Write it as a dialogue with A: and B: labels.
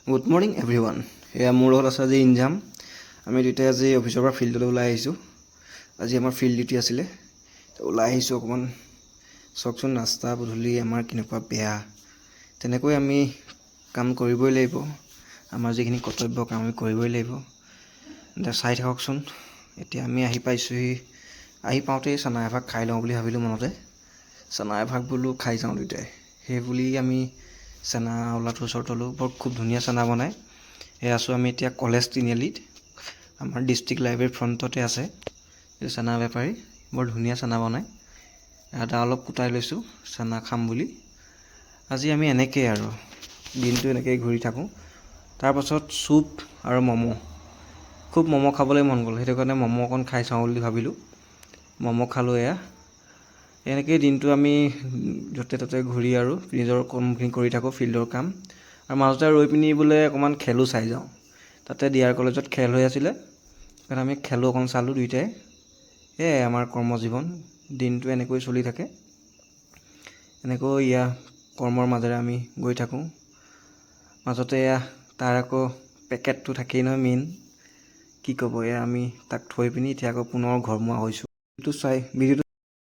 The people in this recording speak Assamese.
A: Good morning everyone. এয়া মোৰ লগত আছে আজি ইনজাম। আমি দুয়োটাই আজি অফিচৰ পৰা ফিল্ডলৈ ওলাই আহিছোঁ। আজি আমাৰ ফিল্ড ডিউটি আছিলে, তো ওলাই আহিছোঁ অকণমান। চাওকচোন, ৰাস্তা পদূলি আমাৰ কেনেকুৱা বেয়া। তেনেকৈ আমি কাম কৰিবই লাগিব। আমাৰ যিখিনি কৰ্তব্য কাম, আমি কৰিবই লাগিব। এতিয়া চাই থাককচোন। এতিয়া আমি আহি পাইছোঁহি। আহি পাওঁতেই চানা এভাগ খাই লওঁ বুলি ভাবিলোঁ মনতে। চানা এভাগ বোলো খাই যাওঁ দুয়োটাই। সেই বুলি আমি চানা ওলাটোৰ ওচৰত ৰ'লোঁ। বৰ খুব ধুনীয়া চানা বনায়। এই আছোঁ আমি এতিয়া কলেজ তিনিআলিত। আমাৰ ডিষ্ট্ৰিক্ট লাইব্ৰেৰীৰ ফ্ৰণ্টতে আছে এই চানা বেপাৰী। বৰ ধুনীয়া চানা বনায়। আদা অলপ কুটাই লৈছোঁ চানা খাম বুলি। আজি আমি এনেকেই আৰু দিনটো এনেকেই ঘূৰি থাকোঁ। তাৰপাছত চুপ আৰু ম'ম', খুব ম'ম' খাবলৈ মন গ'ল। সেইটো কাৰণে ম'ম' অকণ খাই চাওঁ বুলি ভাবিলোঁ। ম'ম' খালোঁ। এয়া এনেকেই দিনটো আমি য'তে ত'তে ঘূৰি আৰু নিজৰ কামখিনি কৰি থাকোঁ, ফিল্ডৰ কাম। আৰু মাজতে ৰৈ পিনি বোলে অকণমান খেলো চাই যাওঁ। তাতে ডি আৰ কলেজত খেল হৈ আছিলে, সেইকাৰণে আমি খেলো অকণ চালোঁ দুয়োটাই। সেয়াই আমাৰ কৰ্মজীৱন, দিনটো এনেকৈ চলি থাকে। এনেকৈ ইয়া কৰ্মৰ মাজেৰে আমি গৈ থাকোঁ। মাজতে এয়া তাৰ আকৌ পেকেটটো থাকেই নহয় মেইন। কি ক'ব, এয়া আমি তাক থৈ পিনি এতিয়া আকৌ পুনৰ ঘৰমুৱা হৈছোঁ। ভিডিঅ'টো চাই ভিডিঅ'টো